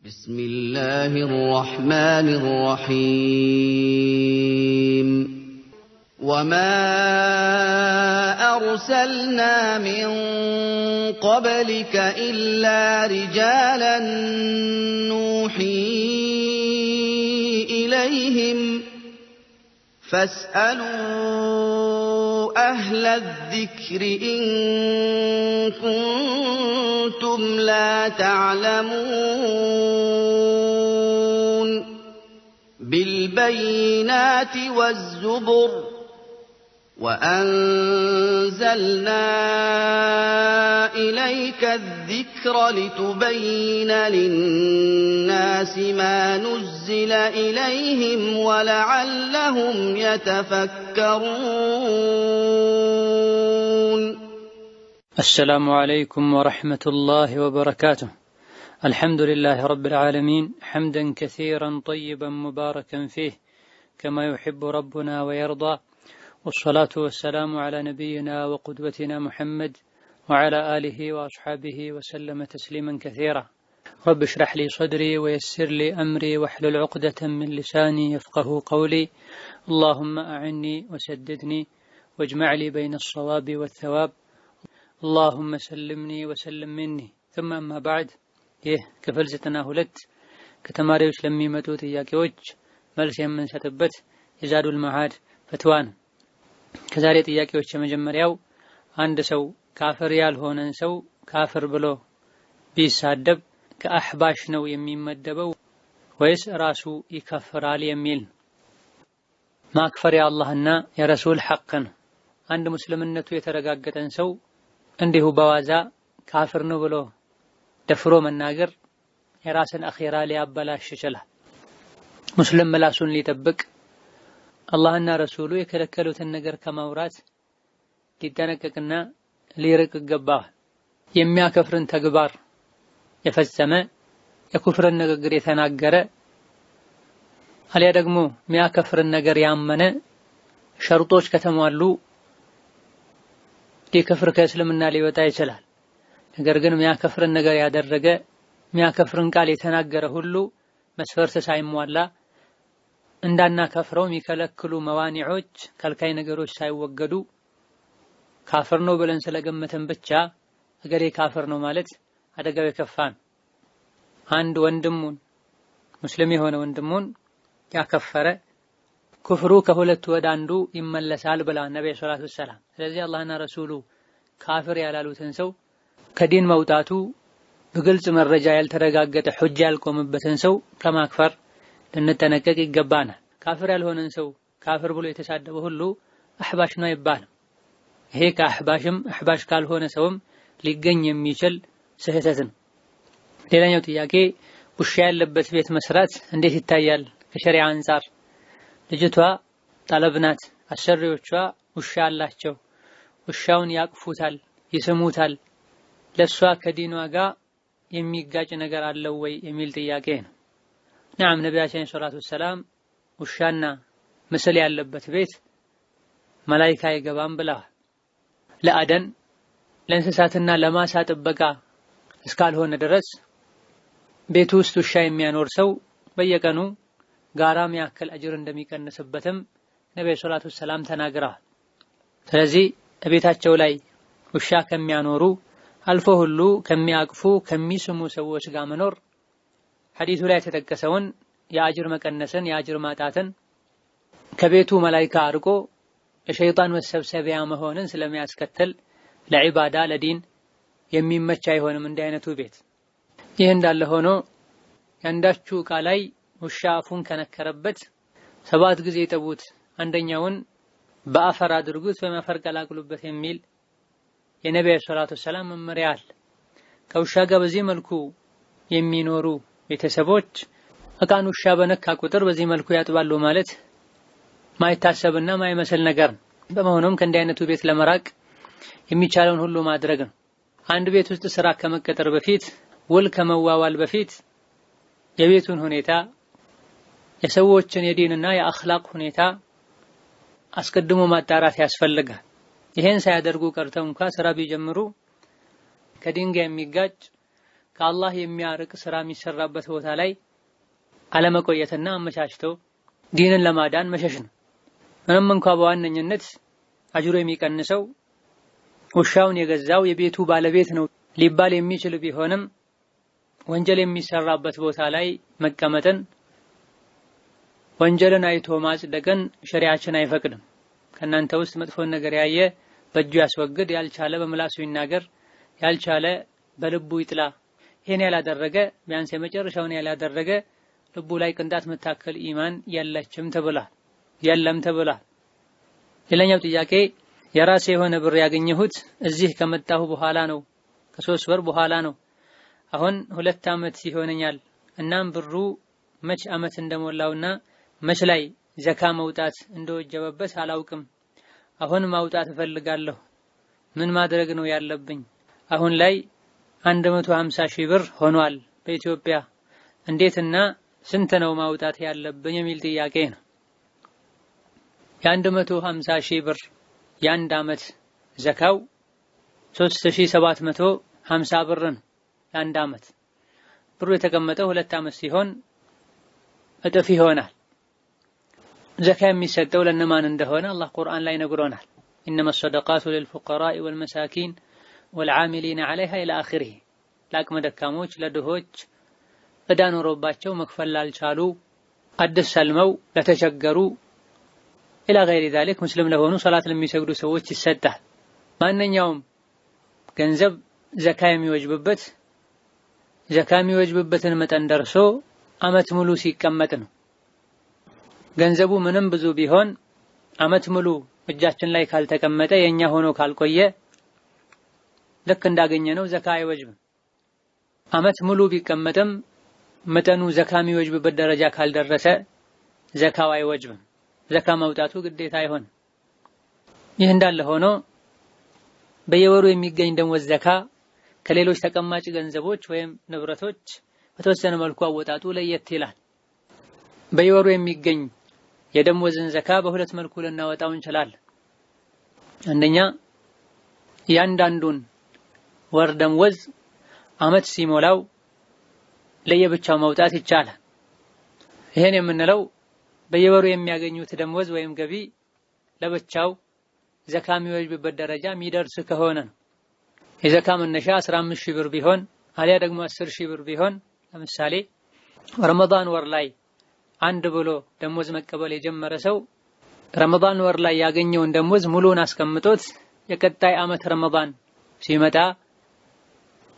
بسم الله الرحمن الرحيم. وما أرسلنا من قبلك إلا رجالا نوحي إليهم فاسألوا أهل الذكر إن كنتم لا تعلمون. بالبينات والزبر وأنزلنا إليك الذكر لتبين للناس ما نزل إليهم ولعلهم يتفكرون. السلام عليكم ورحمة الله وبركاته. الحمد لله رب العالمين، حمدا كثيرا طيبا مباركا فيه كما يحب ربنا ويرضى، والصلاة والسلام على نبينا وقدوتنا محمد وعلى آله وأصحابه وسلم تسليما كثيرا. رب اشرح لي صدري ويسر لي أمري واحلل عقدة من لساني يفقه قولي. اللهم أعني وسددني واجمع لي بين الصواب والثواب. اللهم سلمني وسلم مني. ثم أما بعد። ይህ ክፍል 92 ከተማሪዎች ለሚመጡ ጥያቄዎች መልስ የምንሰጥበት የዛዱል መዓድ ፈትዋ ነው። ከዛሬ ጥያቄዎች የመጀመሪያው፣ አንድ ሰው ካፍር ያልሆነን ሰው ካፍር ብሎ ቢሳደብ ከአሕባሽ ነው የሚመደበው ወይስ ራሱ ይከፍራል የሚል። ማክፈር የአላህና የረሱል ሐቅ ነው። አንድ ሙስልምነቱ የተረጋገጠን ሰው እንዲሁ በዋዛ ካፍር ነው ብሎ ደፍሮ መናገር የራስን አኺራ ሊያበላሽ ይችላል። ሙስሊም ምላሱን ሊጠብቅ፣ አላህና ረሱሉ የከለከሉትን ነገር ከማውራት ሊጠነቀቅና ሊርቅ ይገባዋል። የሚያከፍርን ተግባር የፈጸመ፣ የኩፍርን ንግግር የተናገረ፣ አሊያ ደግሞ የሚያከፍርን ነገር ያመነ ሸርጦች ከተሟሉ ሊከፍር፣ ከእስልምና ሊወጣ ይችላል። ነገር ግን የሚያከፍርን ነገር ያደረገ፣ የሚያከፍርን ቃል የተናገረ ሁሉ መስፈርት ሳይሟላ፣ እንዳናከፍረው የሚከለክሉ መዋኒዖች፣ ከልካይ ነገሮች ሳይወገዱ ካፍር ነው ብለን ስለገመተን ብቻ እገሌ ካፍር ነው ማለት አደጋው የከፋ ነው። አንድ ወንድሙን፣ ሙስሊም የሆነ ወንድሙን ያከፈረ ኩፍሩ ከሁለቱ ወደ አንዱ ይመለሳል ብላ ነብይ ሰለላሁ ዐለይሂ ወሰለም። ስለዚህ አላህና ረሱሉ ካፍር ያላሉትን ሰው፣ ከዲን መውጣቱ በግልጽ መረጃ ያልተረጋገጠ፣ ሑጃ ያልቆመበትን ሰው ከማክፈር ልንጠነቀቅ ይገባናል። ካፍር ያልሆነን ሰው ካፍር ብሎ የተሳደበ ሁሉ አሕባሽ ነው አይባልም። ይሄ ከአሕባሽም አሕባሽ ካልሆነ ሰውም ሊገኝ የሚችል ስህተት ነው። ሌላኛው ጥያቄ፣ ውሻ ያለበት ቤት መስራት እንዴት ይታያል ከሸሪዓ አንጻር? ልጅቷ ጠለብ ናት። አሰሪዎቿ ውሻ አላቸው። ውሻውን ያቅፉታል፣ ይስሙታል። ለሷ ከዲኗ ጋር የሚጋጭ ነገር አለው ወይ የሚል ጥያቄ ነው። نعم፣ ነቢያችን ሰላቱ ወሰላም ውሻና ምስል ያለበት ቤት መላኢካ አይገባም ብለዋል። ለአደን፣ ለእንስሳትና ለማሳ ጥበቃ እስካልሆነ ድረስ ቤቱ ውስጥ ውሻ የሚያኖር ሰው በየቀኑ ጋራም ያክል አጅር እንደሚቀንስበትም ነብዩ ሰላቱ ወሰላም ተናግረዋል። ስለዚህ ቤታቸው ላይ ውሻ ከሚያኖሩ፣ አልፎ ሁሉ ከሚያቅፉ፣ ከሚስሙ ሰዎች ጋር መኖር ሐዲሱ ላይ የተጠቀሰውን የአጅር መቀነስን፣ የአጅር ማጣትን፣ ከቤቱ መላኢካ አርቆ የሸይጣን መሰብሰቢያ መሆንን ስለሚያስከትል ለዒባዳ፣ ለዲን የሚመች አይሆንም እንዲህ አይነቱ ቤት። ይህ እንዳለ ሆኖ ያንዳችሁ ዕቃ ላይ ውሻ አፉን ከነከረበት 7 ጊዜ ይጠቡት፣ አንደኛውን በአፈር አድርጉት ወይም አፈር ቀላቅሉበት የሚል የነቢዩ ሰላቱ ሰላም መመሪያ አለ። ከውሻ ጋር በዚህ መልኩ የሚኖሩ ቤተሰቦች እቃን ውሻ በነካ ቁጥር በዚህ መልኩ ያጥባሉ ማለት ማይታሰብና ማይመስል ነገር ነው። በመሆኑም ከእንዲህ አይነቱ ቤት ለመራቅ የሚቻለውን ሁሉ ማድረግ ነው። አንድ ቤት ውስጥ ስራ ከመቀጠር በፊት፣ ውል ከመዋዋል በፊት የቤቱን ሁኔታ፣ የሰዎችን የዲንና የአኽላቅ ሁኔታ አስቀድሞ ማጣራት ያስፈልጋል። ይሄን ሳያደርጉ ቀርተው እንኳ ስራ ቢጀምሩ ከዲን ጋር የሚጋጭ፣ ከአላህ የሚያርቅ ስራ የሚሰራበት ቦታ ላይ አለመቆየትና አመቻችቶ ዲንን ለማዳን መሸሽ ነው። ምንም እንኳ በዋነኝነት አጅሩ የሚቀንሰው ውሻውን የገዛው የቤቱ ባለቤት ነው ሊባል የሚችል ቢሆንም ወንጀል የሚሰራበት ቦታ ላይ መቀመጥን ወንጀልን አይቶ ማጽደቅን ሸሪዓችን አይፈቅድም። ከእናንተ ውስጥ መጥፎን ነገር ያየ በእጁ ያስወግድ፣ ያልቻለ በምላሱ ይናገር፣ ያልቻለ በልቡ ይጥላ። ይሄን ያላደረገ ቢያንስ የመጨረሻውን ያላደረገ ልቡ ላይ ቅንጣት መታከል ኢማን የለችም ተብሏል የለም ተብሏል። ሌላኛው ጥያቄ የራሴ የሆነ ብር ያገኘሁት እዚህ ከመጣሁ በኋላ ነው፣ ከ3 ወር በኋላ ነው። አሁን 2 ዓመት ይሆነኛል። እናም ብሩ መች ዓመት እንደሞላውና መች ላይ ዘካ መውጣት እንደወጀበበት አላውቅም። አሁን ማውጣት እፈልጋለሁ። ምን ማድረግ ነው ያለብኝ? አሁን ላይ 150 ሺህ ብር ሆኗል በኢትዮጵያ። እንዴትና ስንት ነው ማውጣት ያለብኝ የሚል ጥያቄ ነው። የ150 ሺህ ብር የአንድ ዓመት ዘካው 3750 ብር ነው። ለአንድ ዓመት ብሩ የተቀመጠው 2 ዓመት ሲሆን እጥፍ ይሆናል። ዘካ የሚሰጠው ለነማን እንደሆነ አላህ ቁርአን ላይ ነግሮናል። ኢነመ ሰደቃቱ ሊልፉቀራኢ ወልመሳኪን ወልዓሚሊነ ዐለይሃ ኢላ አኺሪሂ። ለአቅመ ደካሞች፣ ለድሆች፣ ዕዳ ኖሮባቸው መክፈል ላልቻሉ፣ አዲስ ሰልመው ለተቸገሩ ኢላ ገይሪ ዛሊክ ሙስሊም ለሆኑ ሰላት ለሚሰግዱ ሰዎች ይሰጣል። ማንኛውም ገንዘብ ዘካ የሚወጅብበት ዘካ የሚወጅብበትን መጠን ደርሶ ዓመት ሙሉ ሲቀመጥ ነው። ገንዘቡ ምንም ብዙ ቢሆን ዓመት ሙሉ እጃችን ላይ ካልተቀመጠ የኛ ሆኖ ካልቆየ ልክ እንዳገኘ ነው ዘካ አይወጅብም። ዓመት ሙሉ ቢቀመጥም መጠኑ ዘካ የሚወጅብበት ደረጃ ካልደረሰ ዘካው አይወጅብም። ዘካ ማውጣቱ ግዴታ አይሆንም። ይህ እንዳለ ሆኖ በየወሩ የሚገኝ ደሞዝ ዘካ ከሌሎች ተቀማጭ ገንዘቦች ወይም ንብረቶች በተወሰነ መልኩ አወጣጡ ለየት ይላል። በየወሩ የሚገኝ የደሞዝን ዘካ በሁለት መልኩ ልናወጣው እንችላለን። አንደኛ እያንዳንዱን ወር ደሞዝ ዓመት ሲሞላው ለየብቻው ማውጣት ይቻላል። ይሄን የምንለው በየወሩ የሚያገኙት ደሞዝ ወይም ገቢ ለብቻው ዘካ የሚወጅብበት ደረጃ የሚደርስ ከሆነ ነው። የዘካ መነሻ 15 ሺህ ብር ቢሆን አሊያ ደግሞ 10 ሺህ ብር ቢሆን ለምሳሌ ረመዳን ወር ላይ አንድ ብሎ ደሞዝ መቀበል የጀመረ ሰው ረመዳን ወር ላይ ያገኘውን ደሞዝ ሙሉን አስቀምጦት የቀጣይ ዓመት ረመዳን ሲመጣ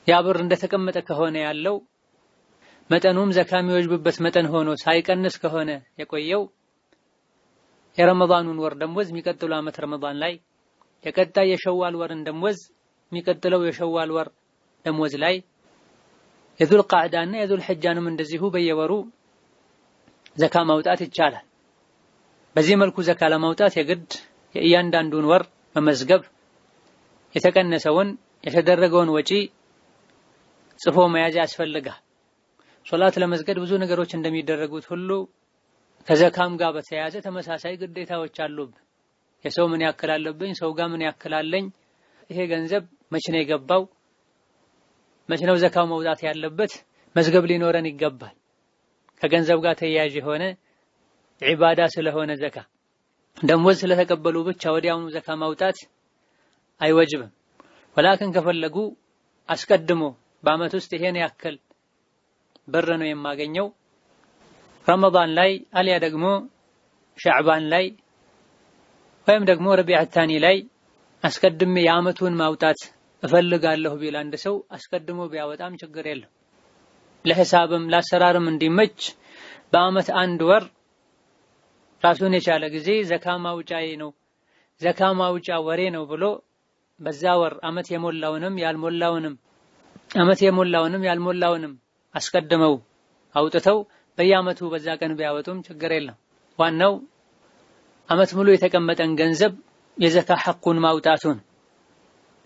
ያ ብር እንደተቀመጠ ከሆነ ያለው መጠኑም ዘካ የሚወጅብበት መጠን ሆኖ ሳይቀንስ ከሆነ የቆየው የረመዳኑን ወር ደሞዝ የሚቀጥለው ዓመት ረመዳን ላይ፣ የቀጣይ የሸዋል ወርን ደሞዝ የሚቀጥለው የሸዋል ወር ደሞዝ ላይ፣ የዙል ቃዕዳና የዙል ሒጃንም እንደዚሁ በየወሩ ዘካ ማውጣት ይቻላል። በዚህ መልኩ ዘካ ለማውጣት የግድ የእያንዳንዱን ወር መመዝገብ፣ የተቀነሰውን የተደረገውን ወጪ ጽፎ መያዝ ያስፈልጋል። ሶላት ለመስገድ ብዙ ነገሮች እንደሚደረጉት ሁሉ ከዘካም ጋር በተያያዘ ተመሳሳይ ግዴታዎች አሉብን። የሰው ምን ያክል አለብኝ፣ ሰው ጋር ምን ያክል አለኝ፣ ይሄ ገንዘብ መቼ ነው የገባው፣ መቼ ነው ዘካው መውጣት ያለበት፣ መዝገብ ሊኖረን ይገባል። ከገንዘብ ጋር ተያያዥ የሆነ ዒባዳ ስለሆነ ዘካ ደሞዝ ስለተቀበሉ ብቻ ወዲያውኑ ዘካ ማውጣት አይወጅብም። ወላክን ከፈለጉ አስቀድሞ በአመት ውስጥ ይሄን ያክል ብር ነው የማገኘው ረመዳን ላይ አሊያ ደግሞ ሻዕባን ላይ ወይም ደግሞ ረቢዕ ታኒ ላይ አስቀድሜ የአመቱን ማውጣት እፈልጋለሁ ቢል አንድ ሰው አስቀድሞ ቢያወጣም ችግር የለም። ለሂሳብም ለአሰራርም እንዲመች በአመት አንድ ወር ራሱን የቻለ ጊዜ ዘካ ማውጫዬ ነው ዘካ ማውጫ ወሬ ነው ብሎ በዛ ወር አመት የሞላውንም ያልሞላውንም አመት የሞላውንም ያልሞላውንም አስቀድመው አውጥተው በየአመቱ በዛ ቀን ቢያወጡም ችግር የለም። ዋናው አመት ሙሉ የተቀመጠን ገንዘብ የዘካ ሐቁን ማውጣቱን።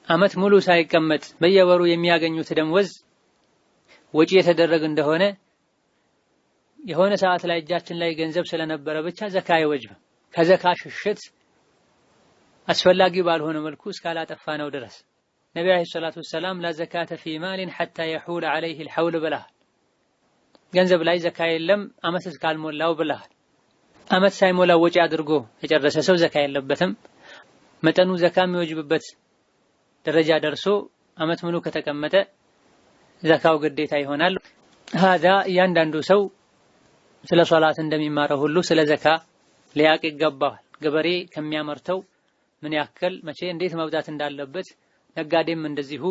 አመት ሙሉ ሳይቀመጥ በየወሩ የሚያገኙት ደሞዝ ወጪ የተደረገ እንደሆነ የሆነ ሰዓት ላይ እጃችን ላይ ገንዘብ ስለነበረ ብቻ ዘካ አይወጅብም። ከዘካ ሽሽት አስፈላጊ ባልሆነ መልኩ እስካላጠፋ ነው ድረስ። ነቢ عليه الصلاة والسلام لا زكاة في مال حتى يحول عليه الحول ብለዋል። ገንዘብ ላይ ዘካ የለም አመት እስካልሞላው ብለዋል። አመት ሳይሞላው ወጪ አድርጎ የጨረሰ ሰው ዘካ የለበትም። መጠኑ ዘካ የሚወጅብበት ደረጃ ደርሶ አመት ሙሉ ከተቀመጠ ዘካው ግዴታ ይሆናል። ሀዛ እያንዳንዱ ሰው ስለ ሶላት እንደሚማረው ሁሉ ስለ ዘካ ሊያቅ ይገባዋል። ገበሬ ከሚያመርተው ምን ያክል መቼ እንዴት መውጣት እንዳለበት፣ ነጋዴም እንደዚሁ፣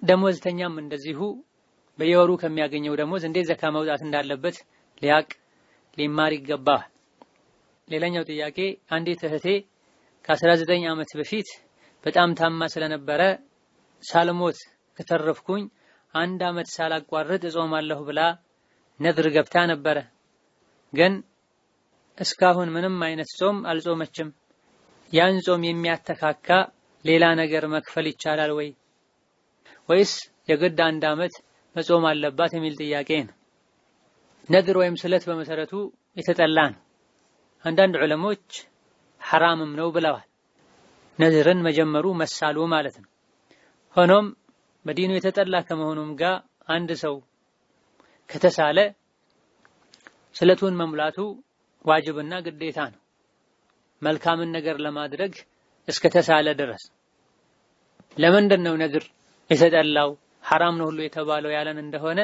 ደሞዝተኛም እንደዚሁ በየወሩ ከሚያገኘው ደሞዝ እንዴት ዘካ መውጣት እንዳለበት ሊያቅ ሊማር ይገባዋል። ሌላኛው ጥያቄ አንዲት እህቴ ከ19 ዓመት በፊት በጣም ታማ ስለነበረ ሳልሞት ከተረፍኩኝ አንድ ዓመት ሳላቋርጥ እጾማለሁ ብላ ነድር ገብታ ነበረ። ግን እስካሁን ምንም አይነት ጾም አልጾመችም። ያን ጾም የሚያተካካ ሌላ ነገር መክፈል ይቻላል ወይ ወይስ የግድ አንድ ዓመት መጾም አለባት የሚል ጥያቄ ነው። ነድር ወይም ስለት በመሰረቱ የተጠላ ነው። አንዳንድ ዑለሞች ሐራምም ነው ብለዋል። ነድርን መጀመሩ መሳሉ ማለት ነው። ሆኖም በዲኑ የተጠላ ከመሆኑም ጋር አንድ ሰው ከተሳለ ስለቱን መሙላቱ ዋጅብና ግዴታ ነው። መልካምን ነገር ለማድረግ እስከተሳለ ድረስ። ለምንድን ነው ነድር የተጠላው ሐራም ነው ሁሉ የተባለው ያለን እንደሆነ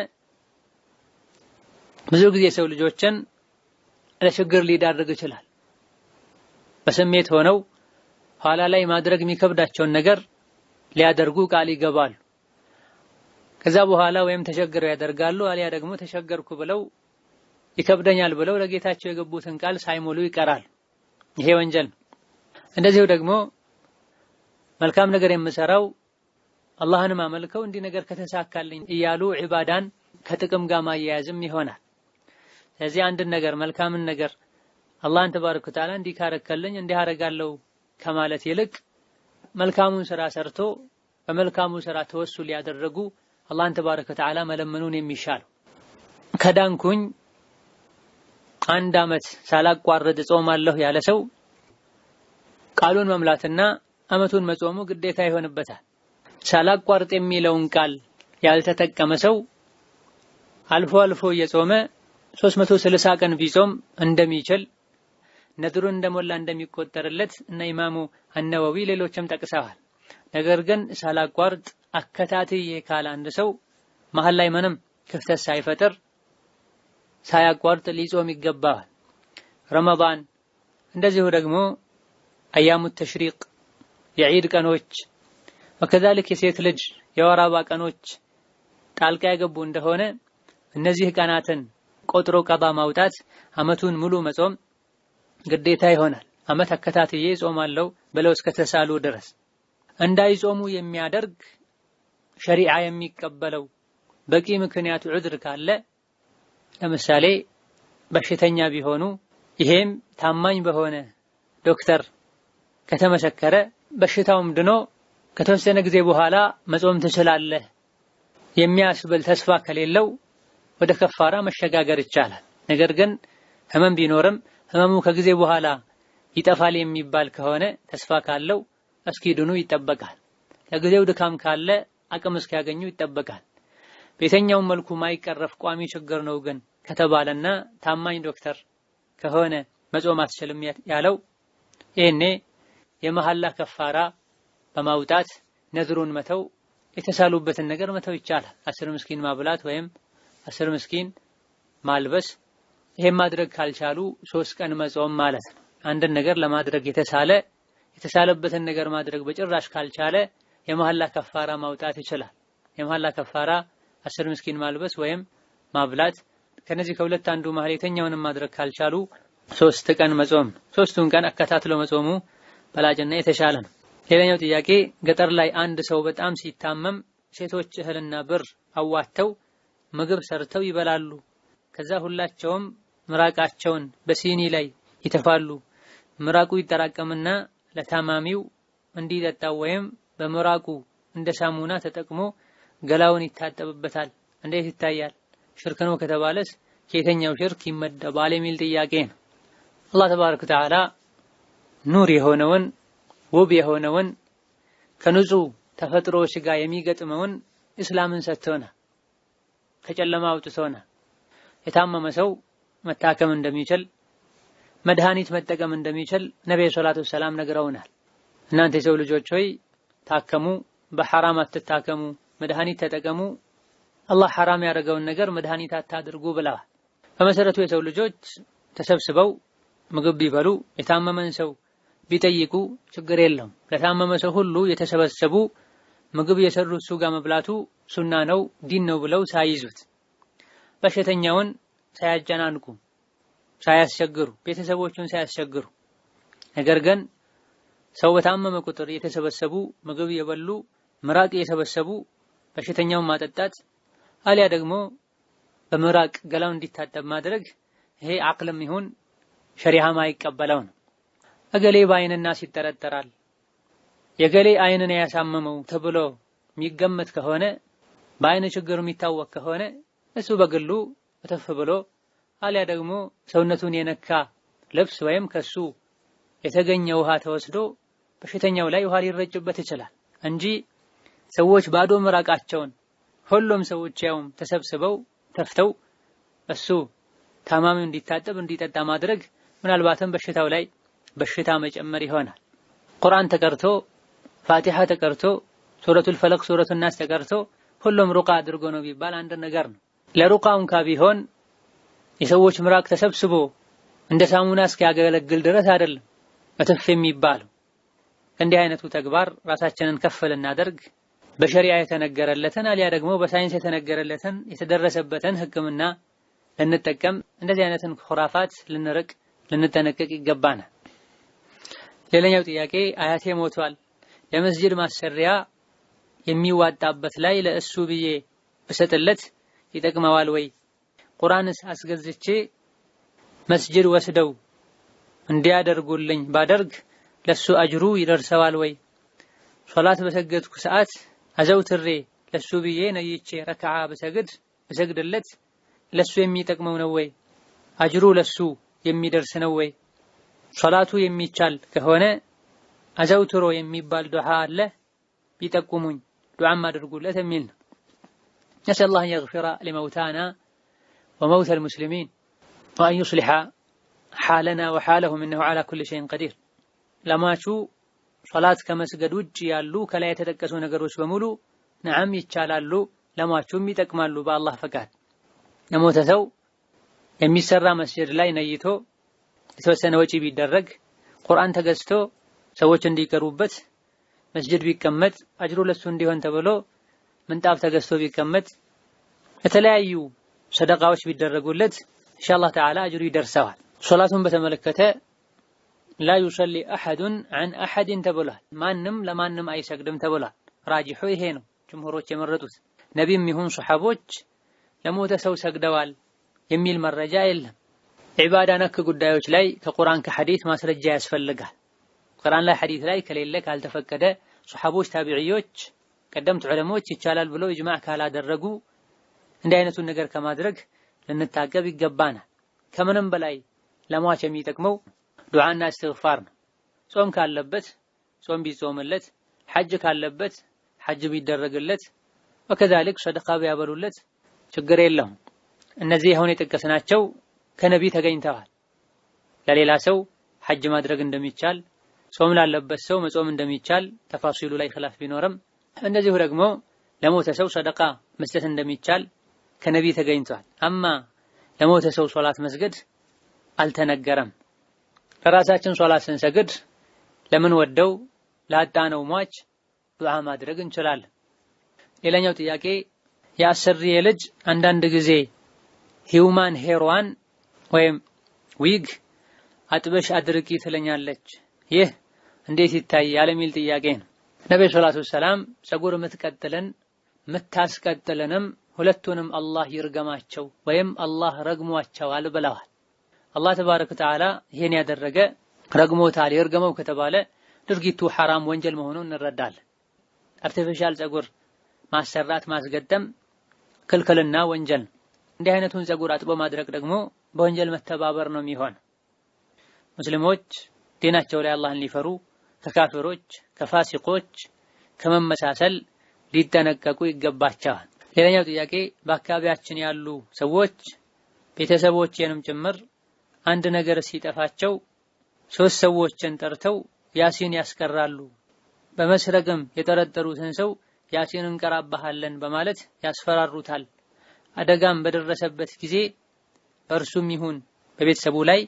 ብዙ ጊዜ ሰው ልጆችን ለችግር ሊዳርግ ይችላል። በስሜት ሆነው ኋላ ላይ ማድረግ የሚከብዳቸውን ነገር ሊያደርጉ ቃል ይገባሉ። ከዛ በኋላ ወይም ተቸግረው ያደርጋሉ፣ አሊያ ደግሞ ተቸገርኩ ብለው ይከብደኛል ብለው ለጌታቸው የገቡትን ቃል ሳይሞሉ ይቀራል። ይሄ ወንጀል ነው። እንደዚሁ ደግሞ መልካም ነገር የምሰራው አላህን ማመልከው እንዲህ ነገር ከተሳካልኝ እያሉ ዒባዳን ከጥቅም ጋር ማያያዝም ይሆናል። ስለዚህ አንድን ነገር መልካምን ነገር አላህን ተባረከ ወተዓላ እንዲህ ካረከልኝ እንዲህ አረጋለሁ ከማለት ይልቅ መልካሙን ስራ ሰርቶ በመልካሙ ስራ ተወሱል ያደረጉ አላህን ተባረከ ወተዓላ መለመኑን የሚሻለው። ከዳንኩኝ አንድ ዓመት ሳላቋርጥ ጾማለሁ ያለ ሰው ቃሉን መምላትና አመቱን መጾሙ ግዴታ ይሆንበታል። ሳላቋርጥ የሚለውን ቃል ያልተጠቀመ ሰው አልፎ አልፎ እየጾመ 360 ቀን ቢጾም እንደሚችል ነድሩን እንደሞላ እንደሚቆጠርለት እና ኢማሙ አነወዊ ሌሎችም ጠቅሰዋል። ነገር ግን ሳላቋርጥ አከታትዬ ካለ አንድ ሰው መሀል ላይ ምንም ክፍተት ሳይፈጥር ሳያቋርጥ ሊጾም ይገባዋል። ረመዳን እንደዚሁ ደግሞ አያሙ ተሽሪቅ የዒድ ቀኖች ወከዛሊክ የሴት ልጅ የወር አበባ ቀኖች ጣልቃ የገቡ እንደሆነ እነዚህ ቀናትን ቆጥሮ ቀባ ማውጣት አመቱን ሙሉ መጾም ግዴታ ይሆናል። አመት አከታትዬ ጾማለሁ ብለው እስከተሳሉ ድረስ እንዳይጾሙ የሚያደርግ ሸሪዓ የሚቀበለው በቂ ምክንያቱ ዑድር ካለ ለምሳሌ በሽተኛ ቢሆኑ ይሄም ታማኝ በሆነ ዶክተር ከተመሰከረ በሽታውም ድኖ ከተወሰነ ጊዜ በኋላ መጾም ትችላለህ የሚያስብል ተስፋ ከሌለው ወደ ከፋራ መሸጋገር ይቻላል። ነገር ግን ህመም ቢኖርም ህመሙ ከጊዜ በኋላ ይጠፋል የሚባል ከሆነ ተስፋ ካለው እስኪድኑ ይጠበቃል። ለጊዜው ድካም ካለ አቅም እስኪያገኙ ይጠበቃል። በየትኛውም መልኩ ማይቀረፍ ቋሚ ችግር ነው ግን ከተባለና ታማኝ ዶክተር ከሆነ መጾም አትችልም ያለው ይሄኔ የመሐላ ከፋራ በማውጣት ነዝሩን መተው የተሳሉበትን ነገር መተው ይቻላል። 10 ምስኪን ማብላት ወይም 10 ምስኪን ማልበስ። ይሄን ማድረግ ካልቻሉ 3 ቀን መጾም ማለት ነው። አንድን ነገር ለማድረግ የተሳለበትን ነገር ማድረግ በጭራሽ ካልቻለ የመሐላ ከፋራ ማውጣት ይችላል። የመሐላ ከፋራ 10 ምስኪን ማልበስ ወይም ማብላት። ከነዚህ ከሁለት አንዱ መሃል የተኛውንም ማድረግ ካልቻሉ 3 ቀን መጾም፣ 3ቱን ቀን አከታትሎ መጾሙ በላጭና የተሻለ ነው። ሌላኛው ጥያቄ ገጠር ላይ አንድ ሰው በጣም ሲታመም ሴቶች እህልና ብር አዋተው ምግብ ሰርተው ይበላሉ። ከዛ ሁላቸውም ምራቃቸውን በሲኒ ላይ ይተፋሉ። ምራቁ ይጠራቀምና ለታማሚው እንዲጠጣው ወይም በምራቁ እንደ ሳሙና ተጠቅሞ ገላውን ይታጠብበታል። እንዴት ይታያል? ሽርክ ነው ከተባለስ ከየትኛው ሽርክ ይመደባል የሚል ጥያቄ ነው። አላህ ተባረከ ወተዓላ ኑር የሆነውን ውብ የሆነውን ከንጹህ ተፈጥሮዎች ጋር የሚገጥመውን እስላምን ሰጥቶናል። ከጨለማ አውጥቶናል። የታመመ ሰው መታከም እንደሚችል መድኃኒት መጠቀም እንደሚችል ነብዩ ሰለላሁ ዐለይሂ ወሰለም ነግረውናል። እናንተ የሰው ልጆች ሆይ ታከሙ፣ በሐራም አትታከሙ፣ መድኃኒት ተጠቀሙ፣ አላህ ሐራም ያደረገውን ነገር መድኃኒት አታድርጉ ብለዋል። በመሰረቱ የሰው ልጆች ተሰብስበው ምግብ ቢበሉ የታመመን ሰው ቢጠይቁ ችግር የለውም። ለታመመ ሰው ሁሉ የተሰበሰቡ ምግብ የሰሩ እሱ ጋር መብላቱ ሱና ነው ዲን ነው ብለው ሳይዙት በሽተኛውን ሳያጨናንቁ ሳያስቸግሩ ቤተሰቦቹን ሳያስቸግሩ፣ ነገር ግን ሰው በታመመ ቁጥር የተሰበሰቡ ምግብ የበሉ ምራቅ የሰበሰቡ በሽተኛውን ማጠጣት አሊያ ደግሞ በምራቅ ገላውን እንዲታጠብ ማድረግ ይሄ አቅልም ይሁን ሸሪዓ ማይቀበለው ነው። እገሌ በአይንና ሲጠረጠራል የገሌ አይንን ያሳመመው ተብሎ የሚገመት ከሆነ በአይን ችግሩ የሚታወቅ ከሆነ እሱ በግሉ እተፍ ብሎ አሊያ ደግሞ ሰውነቱን የነካ ልብስ ወይም ከሱ የተገኘ ውሃ ተወስዶ በሽተኛው ላይ ውሃ ሊረጭበት ይችላል እንጂ ሰዎች ባዶ ምራቃቸውን ሁሉም ሰዎች ያውም ተሰብስበው ተፍተው እሱ ታማሚው እንዲታጠብ እንዲጠጣ ማድረግ ምናልባትም በሽታው ላይ በሽታ መጨመር ይሆናል። ቁርአን ተቀርቶ ፋቲሃ ተቀርቶ ሱረቱል ፈለቅ ሱረቱን ናስ ተቀርቶ ሁሉም ሩቃ አድርጎ ነው ቢባል አንድ ነገር ነው። ለሩቃው እንኳ ቢሆን የሰዎች ምራቅ ተሰብስቦ እንደ ሳሙና እስኪያገለግል ድረስ አይደለም እትፍ የሚባለው። እንዲህ አይነቱ ተግባር ራሳችንን ከፍ ልናደርግ በሸሪዓ የተነገረለትን አሊያ ደግሞ በሳይንስ የተነገረለትን የተደረሰበትን ሕክምና ልንጠቀም እንደዚህ አይነትን ኹራፋት ልንርቅ ልንጠነቀቅ ይገባናል። ሌላኛው ጥያቄ አያቴ ሞቷል፣ ለመስጂድ ማሰሪያ የሚዋጣበት ላይ ለእሱ ብዬ ብሰጥለት ይጠቅመዋል ወይ? ቁርአንስ አስገዝቼ መስጂድ ወስደው እንዲያደርጉልኝ ባደርግ ለሱ አጅሩ ይደርሰዋል ወይ? ሶላት በሰገድኩ ሰዓት አዘውትሬ ለሱ ብዬ ነይቼ ረክዓ ብሰግድለት ለሱ የሚጠቅመው ነው ወይ? አጅሩ ለሱ የሚደርስ ነው ወይ? ሶላቱ የሚቻል ከሆነ አዘውትሮ የሚባል ዱዓ አለ ቢጠቁሙኝ ዱዓም አድርጉለት የሚል ነው። ነስአል አላህ አን የግፊረ ሊመውታና ወመውተል ሙስሊሚን ወአን ዩስሊሐ ሓለና ወሓለሁም እነሁ ዐላ ኩሊ ሸይን ቀዲር። ለሟቹ ሶላት ከመስገድ ውጭ ያሉ ከላይ የተጠቀሱ ነገሮች በሙሉ ነዓም ይቻላሉ፣ ለሟቹም ይጠቅማሉ በአላህ ፈቃድ። ለሞተ ሰው የሚሰራ መስጂድ ላይ ነይቶ የተወሰነ ወጪ ቢደረግ ቁርአን ተገዝቶ ሰዎች እንዲቀሩበት መስጂድ ቢቀመጥ አጅሩ ለሱ እንዲሆን ተብሎ ምንጣፍ ተገዝቶ ቢቀመጥ የተለያዩ ሰደቃዎች ቢደረጉለት ኢንሻአላህ ተዓላ አጅሩ ይደርሰዋል። ሶላቱን በተመለከተ لا يصلي أحد عن أحد ተብሏል። ማንም ለማንም አይሰግድም ተብሏል። ራጂሑ ይሄ ነው፣ ጅምሁሮች የመረጡት። ነቢም ይሁን ሱሐቦች ለሞተ ሰው ሰግደዋል የሚል መረጃ የለም። ዒባዳ ነክ ጉዳዮች ላይ ከቁርአን ከሐዲስ ማስረጃ ያስፈልጋል። ቁርአን ላይ ሐዲስ ላይ ከሌለ ካልተፈቀደ ሱሐቦች፣ ታቢዒዮች፣ ቀደምት ዑለሞች ይቻላል ብለው ኢጅማዕ ካላደረጉ እንዲህ አይነቱን ነገር ከማድረግ ልንታቀብ ይገባናል። ከምንም በላይ ለሟች የሚጠቅመው ዱዓና እስትግፋር ነው። ጾም ካለበት ጾም ቢጾምለት፣ ሐጅ ካለበት ሐጅ ቢደረግለት፣ ወከዛሊክ ሰደቃ ቢያበሉለት ችግር የለውም። እነዚህ አሁን የጠቀስናቸው ከነቢ ተገኝተዋል። ለሌላ ሰው ሐጅ ማድረግ እንደሚቻል፣ ጾም ላለበት ሰው መጾም እንደሚቻል ተፋሲሉ ላይ ኺላፍ ቢኖርም እንደዚሁ ደግሞ ለሞተ ሰው ሰደቃ መስጠት እንደሚቻል ከነቢ ተገኝቷል። አማ ለሞተ ሰው ሶላት መስገድ አልተነገረም። ለራሳችን ሶላት ስንሰግድ ለምን ወደው ላጣነው ሟች ዱዓ ማድረግ እንችላለን። ሌላኛው ጥያቄ የአሰሪዬ ልጅ አንዳንድ ጊዜ human hair ዋን ወይም ዊግ አጥበሽ አድርቂ ትለኛለች፣ ይህ እንዴት ይታያል የሚል ጥያቄ ነው። ነብዩ ሰለላሁ ዐለይሂ ወሰለም ፀጉር የምትቀጥልን የምታስቀጥልንም ሁለቱንም አላህ ይርገማቸው ወይም አላህ ረግሟቸዋል ብለዋል። አላህ ተባረከ ወተዓላ ይሄን ያደረገ ረግሞታል ይርገመው ከተባለ ድርጊቱ ሐራም ወንጀል መሆኑን እንረዳለን። artificial ፀጉር ማሰራት ማስገጠም ክልክልና ወንጀል ነው። እንዲህ አይነቱን ፀጉር አጥቦ ማድረቅ ደግሞ በወንጀል መተባበር ነው የሚሆን። ሙስሊሞች ዲናቸው ላይ አላህን ሊፈሩ ከካፊሮች ከፋሲቆች ከመመሳሰል ሊጠነቀቁ ይገባቸዋል። ሌላኛው ጥያቄ በአካባቢያችን ያሉ ሰዎች ቤተሰቦቼንም ጭምር አንድ ነገር ሲጠፋቸው 3 ሰዎችን ጠርተው ያሲን ያስቀራሉ። በመስረቅም የጠረጠሩትን ሰው ያሲን እንቀራባሃለን በማለት ያስፈራሩታል። አደጋም በደረሰበት ጊዜ በእርሱም ይሁን በቤተሰቡ ላይ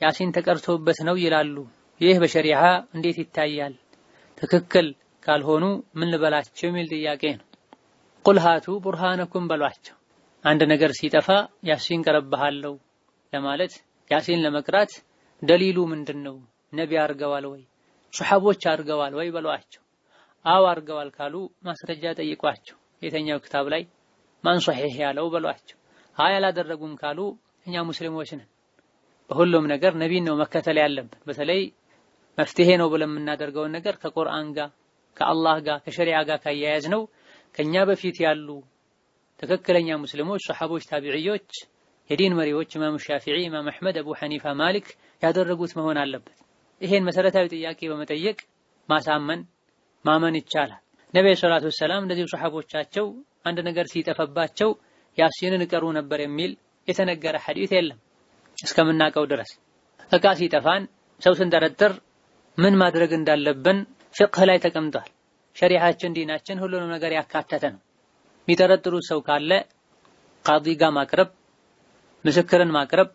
ያሲን ተቀርቶበት ነው ይላሉ። ይህ በሸሪዓ እንዴት ይታያል? ትክክል ካልሆኑ ምን ልበላቸው የሚል ጥያቄ ነው። ቁል ሃቱ ቡርሃነኩም በሏቸው። አንድ ነገር ሲጠፋ ያሲን ቀረብሃለሁ ለማለት ያሲን ለመቅራት ደሊሉ ምንድነው? ነቢ አርገዋል ወይ ሱሐቦች አርገዋል ወይ በሏቸው። አው አርገዋል ካሉ ማስረጃ ጠይቋቸው። የተኛው ክታብ ላይ ማን ሶሒህ ያለው በሏቸው። አይ አላደረጉም ካሉ እኛ ሙስሊሞች ነን፣ በሁሉም ነገር ነቢን ነው መከተል ያለብን። በተለይ መፍትሄ ነው ብለን የምናደርገውን ነገር ከቁርአን ጋር ከአላህ ጋር ከሸሪዓ ጋር ካያያዝ ነው ከኛ በፊት ያሉ ትክክለኛ ሙስሊሞች ሱሐቦች፣ ታቢዒዮች፣ የዲን መሪዎች ኢማም ሻፊዒ፣ ኢማም አህመድ፣ አቡ ሐኒፋ፣ ማሊክ ያደረጉት መሆን አለበት። ይሄን መሰረታዊ ጥያቄ በመጠየቅ ማሳመን ማመን ይቻላል። ነብዩ ሰለላሁ ዐለይሂ ወሰለም እንደዚህ ሱሐቦቻቸው አንድ ነገር ሲጠፋባቸው ያሲንን ይቀሩ ነበር የሚል የተነገረ ሐዲስ የለም እስከምናውቀው ድረስ። እቃ ሲጠፋን ሰው ስንጠረጥር ምን ማድረግ እንዳለብን ፍቅህ ላይ ተቀምጧል። ሸሪዓችን ዲናችን ሁሉንም ነገር ያካተተ ነው። የሚጠረጥሩት ሰው ካለ ቃዲ ጋር ማቅረብ፣ ምስክርን ማቅረብ፣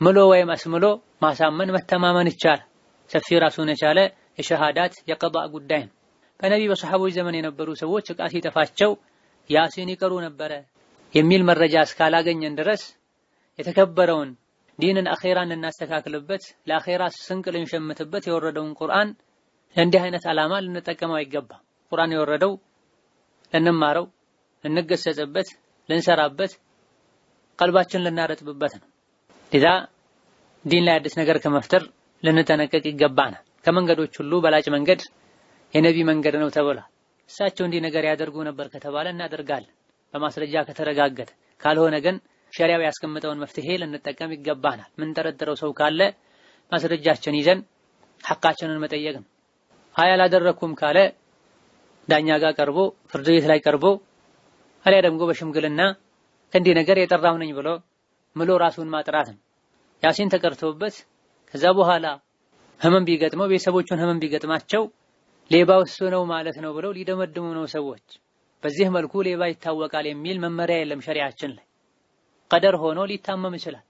ምሎ ወይም አስምሎ ማሳመን መተማመን ይቻላል። ሰፊ ራሱን የቻለ የሸሃዳት የቀዳእ ጉዳይ ነው። በነቢ በሰሃቦች ዘመን የነበሩ ሰዎች እቃ ሲጠፋቸው ያሲን ይቀሩ ነበረ የሚል መረጃ እስካላገኘን ድረስ የተከበረውን ዲንን አኼራን ልናስተካክልበት ለአኼራ ስንቅ ልንሸምትበት የወረደውን ቁርአን ለእንዲህ አይነት ዓላማ ልንጠቀመው አይገባም። ቁርአን የወረደው ልንማረው፣ ልንገሰጽበት፣ ልንሰራበት፣ ቀልባችን ልናረጥብበት ነው። ለዛ ዲን ላይ አዲስ ነገር ከመፍጠር ልንጠነቀቅ ይገባናል። ከመንገዶች ሁሉ በላጭ መንገድ የነቢ መንገድ ነው ተብሏል። እሳቸው እንዲህ ነገር ያደርጉ ነበር ከተባለ እናደርጋለን በማስረጃ ከተረጋገጠ። ካልሆነ ግን ሸሪዓው ያስቀመጠውን መፍትሄ ልንጠቀም ይገባናል። ምን ጠረጥረው ሰው ካለ ማስረጃችን ይዘን ሐቃችንን መጠየቅ ነው። አይ አላደረኩም ካለ ዳኛ ጋር ቀርቦ ፍርድ ቤት ላይ ቀርቦ አሊያ ደግሞ በሽምግልና ከእንዲህ ነገር የጠራሁ ነኝ ብሎ ምሎ ራሱን ማጥራት ነው። ያሲን ተቀርቶበት ከዛ በኋላ ህመም ቢገጥመው ቤተሰቦቹን ህመም ቢገጥማቸው ሌባው እሱ ነው ማለት ነው ብለው ሊደመድሙ ነው ሰዎች። በዚህ መልኩ ሌባ ይታወቃል የሚል መመሪያ የለም ሸሪዓችን ላይ። ቀደር ሆኖ ሊታመም ይችላል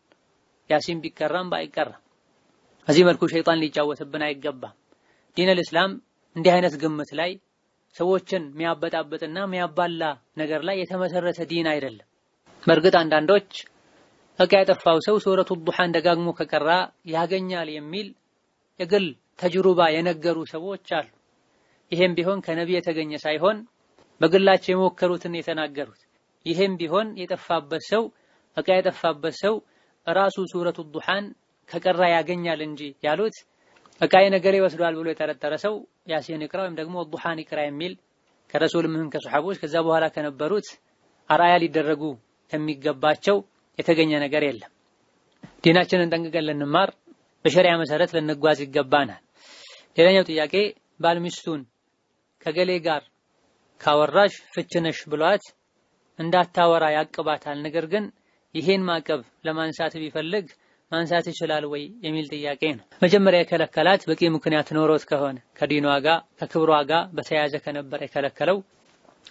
ያሲን ቢቀራም ባይቀራም። በዚህ መልኩ ሸይጣን ሊጫወትብን አይገባም። ዲን አልእስላም እንዲህ አይነት ግምት ላይ ሰዎችን የሚያበጣብጥና የሚያባላ ነገር ላይ የተመሰረተ ዲን አይደለም። በእርግጥ አንዳንዶች እቃ ያጠፋው ሰው ሱረቱ ዱሃን ደጋግሞ ከቀራ ያገኛል የሚል የግል ተጅሩባ የነገሩ ሰዎች አሉ። ይሄም ቢሆን ከነቢ የተገኘ ሳይሆን በግላቸው የሞከሩትን የተናገሩት። ይሄም ቢሆን የጠፋበት ሰው እቃ የጠፋበት ሰው ራሱ ሱረቱ ዱሃን ከቀራ ያገኛል እንጂ ያሉት እቃ የነገሬ ወስዷል ብሎ የጠረጠረ ሰው ያሲን ይቅራ ወይም ደግሞ ዱሃን ይቅራ የሚል ከረሱልም ይሁን ከሱሐቦች ከዛ በኋላ ከነበሩት አርአያ ሊደረጉ ከሚገባቸው የተገኘ ነገር የለም። ዲናችንን ጠንቅቀን ልንማር በሸሪዓ መሰረት ልንጓዝ ይገባናል። ሌላኛው ጥያቄ ባል ሚስቱን ከገሌ ጋር ካወራሽ ፍች ነሽ ብሏት እንዳታወራ ያቅባታል። ነገር ግን ይሄን ማቀብ ለማንሳት ቢፈልግ ማንሳት ይችላል ወይ የሚል ጥያቄ ነው። መጀመሪያ የከለከላት በቂ ምክንያት ኖሮት ከሆነ ከዲኗ ጋር ከክብሯ ጋር በተያያዘ ከነበረ የከለከለው፣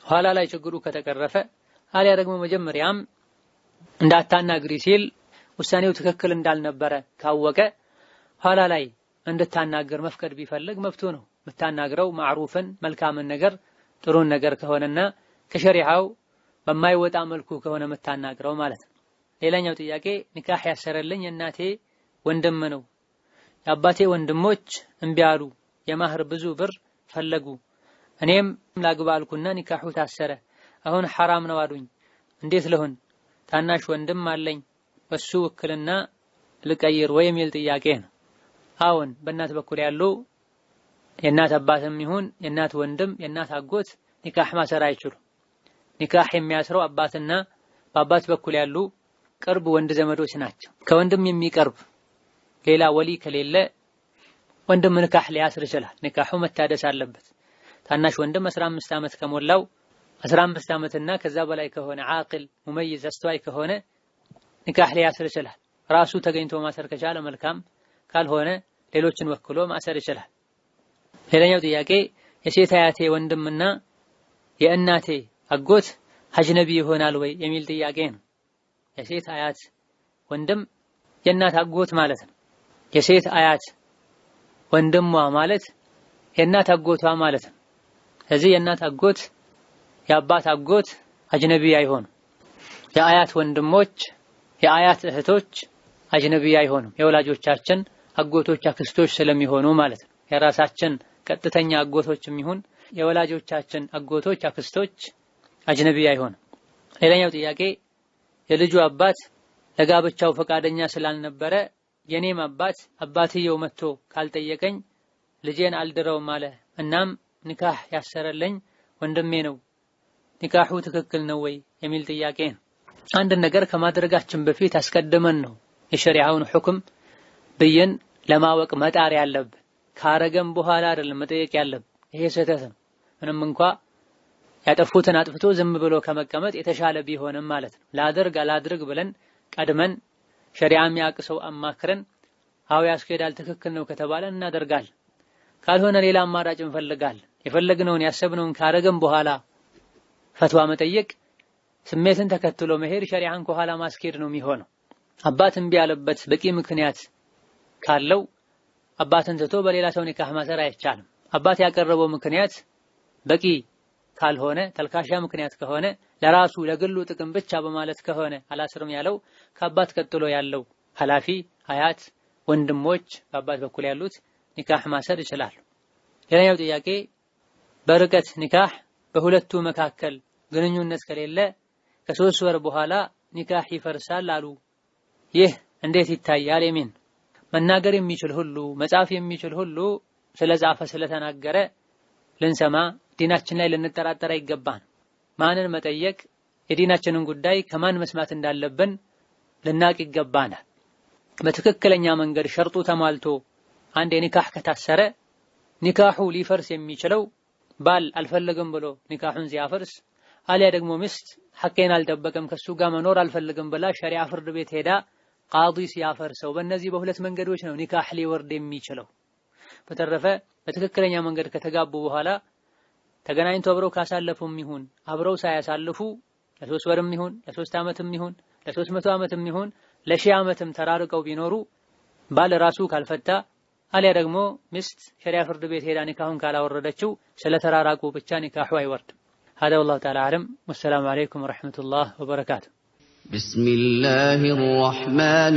ኋላ ላይ ችግሩ ከተቀረፈ፣ አሊያ ደግሞ መጀመሪያም እንዳታናግሪ ሲል ውሳኔው ትክክል እንዳልነበረ ካወቀ ኋላ ላይ እንድታናግር መፍቀድ ቢፈልግ መብቱ ነው። የምታናግረው ማዕሩፍን መልካምን ነገር ጥሩን ነገር ከሆነና ከሸሪዓው በማይወጣ መልኩ ከሆነ የምታናግረው ማለት ነው። ሌላኛው ጥያቄ ኒካህ ያሰረልኝ የእናቴ ወንድም ነው። የአባቴ ወንድሞች እምቢ አሉ። የማህር ብዙ ብር ፈለጉ። እኔም ላግባ አልኩና ኒካሁ ታሰረ። አሁን ሐራም ነው አሉኝ። እንዴት ልሁን? ታናሽ ወንድም አለኝ፣ በሱ ውክልና ልቀይር ወይ የሚል ጥያቄ ነው። አሁን በእናት በኩል ያሉ የእናት አባትም ይሁን የእናት ወንድም የእናት አጎት ኒካህ ማሰር አይችሉም። ኒካህ የሚያስረው አባትና በአባት በኩል ያሉ ቅርብ ወንድ ዘመዶች ናቸው። ከወንድም የሚቀርብ ሌላ ወሊ ከሌለ ወንድም ኒካህ ሊያስር ይችላል። ኒካሁ መታደስ አለበት። ታናሽ ወንድም 15 ዓመት ከሞላው 15 ዓመትና ከዛ በላይ ከሆነ ዓቅል ሙመይዝ አስተዋይ ከሆነ ኒካህ ሊያስር ይችላል። ራሱ ተገኝቶ ማሰር ከቻለ መልካም፣ ካልሆነ ሌሎችን ወክሎ ማሰር ይችላል። ሌላኛው ጥያቄ የሴት አያቴ ወንድምና የእናቴ አጎት አጅነቢ ይሆናል ወይ የሚል ጥያቄ ነው። የሴት አያት ወንድም የእናት አጎት ማለት ነው። የሴት አያት ወንድሟ ማለት የእናት አጎቷ ማለት ነው። ስለዚህ የእናት አጎት የአባት አጎት አጅነቢ አይሆኑም። የአያት ወንድሞች የአያት እህቶች አጅነቢ አይሆኑም። የወላጆቻችን አጎቶች አክስቶች ስለሚሆኑ ማለት ነው። የራሳችን ቀጥተኛ አጎቶችም ይሁን የወላጆቻችን አጎቶች አክስቶች አጅነቢ አይሆኑም። ሌላኛው ጥያቄ የልጁ አባት ለጋብቻው ፈቃደኛ ስላልነበረ የኔም አባት አባትየው መጥቶ ካልጠየቀኝ ልጄን አልድረውም አለ። እናም ኒካህ ያሰረልኝ ወንድሜ ነው፣ ኒካሁ ትክክል ነው ወይ የሚል ጥያቄ ነው። አንድ ነገር ከማድረጋችን በፊት አስቀድመን ነው የሸሪዓውን ሁክም ብይን ለማወቅ መጣር ያለብን። ካረገም በኋላ አይደለም መጠየቅ ያለብን። ይሄ ስህተት ነው። ምንም እንኳ ያጠፉትን አጥፍቶ ዝም ብሎ ከመቀመጥ የተሻለ ቢሆንም ማለት ነው። ላድርግ አላድርግ ብለን ቀድመን ሸሪዓ የሚያውቅ ሰው አማክረን አዎ ያስኬዳል ትክክል ነው ከተባለ እናደርጋለን። ካልሆነ ሌላ አማራጭ እንፈልጋለን። የፈለግነውን ያሰብነውን ካረገም በኋላ ፈትዋ መጠየቅ ስሜትን ተከትሎ መሄድ ሸሪዓን ከኋላ ማስኬድ ነው የሚሆነው። አባት እምቢ ያለበት በቂ ምክንያት ካለው አባትን ትቶ በሌላ ሰው ኒካህ ማሰር አይቻልም። አባት ያቀረበው ምክንያት በቂ ካልሆነ ተልካሻ ምክንያት ከሆነ ለራሱ ለግሉ ጥቅም ብቻ በማለት ከሆነ አላስርም ያለው ከአባት ቀጥሎ ያለው ኃላፊ አያት፣ ወንድሞች በአባት በኩል ያሉት ኒካህ ማሰር ይችላሉ። ሌላኛው ጥያቄ በርቀት ኒካህ በሁለቱ መካከል ግንኙነት ከሌለ ከ3 ወር በኋላ ኒካህ ይፈርሳል አሉ። ይህ እንዴት ይታያል? የሚን መናገር የሚችል ሁሉ መጻፍ የሚችል ሁሉ ስለጻፈ ስለተናገረ ልንሰማ ዲናችን ላይ ልንጠራጠር አይገባን። ማንን መጠየቅ የዲናችንን ጉዳይ ከማን መስማት እንዳለብን ልናቅ ይገባናል። በትክክለኛ መንገድ ሸርጡ ተሟልቶ አንድ የኒካህ ከታሰረ ኒካሁ ሊፈርስ የሚችለው ባል አልፈልግም ብሎ ኒካሁን ሲያፈርስ፣ አሊያ ደግሞ ሚስት ሐቄን አልጠበቀም ከሱ ጋር መኖር አልፈልግም ብላ ሸሪዓ ፍርድ ቤት ሄዳ ቃዲ ሲያፈርሰው፣ በእነዚህ በሁለት መንገዶች ነው ኒካህ ሊወርድ የሚችለው። በተረፈ በትክክለኛ መንገድ ከተጋቡ በኋላ ተገናኝቶ አብረው ካሳለፉም ይሁን አብረው ሳያሳልፉ ለ3 ወርም ይሁን ለ3 ዓመትም ይሁን ለ300 ዓመትም ይሁን ለ1000 ዓመትም ተራርቀው ቢኖሩ ባል ራሱ ካልፈታ አሊያ ደግሞ ሚስት ሸሪዓ ፍርድ ቤት ሄዳ ኒካሁን ካላወረደችው ስለተራራቁ ብቻ ኒካሁ አይወርድም። هذا والله تعالى أعلم، والسلام عليكم ورحمة الله وبركاته. بسم الله الرحمن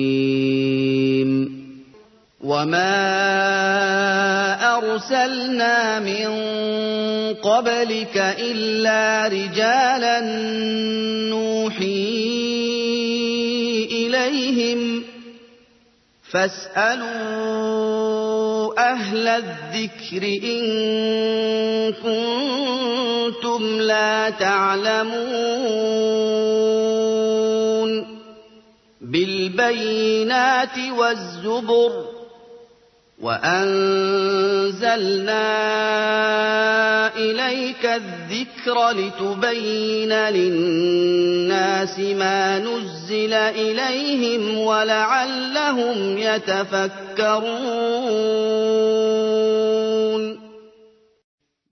الرحيم. وما أرسلنا من قبلك إلا رجالا نوحي إليهم فاسألوا أهل الذكر إن كنتم لا تعلمون. بالبينات والزبر وأنزلنا إليك الذكر لتبين للناس ما نزل إليهم ولعلهم يتفكرون.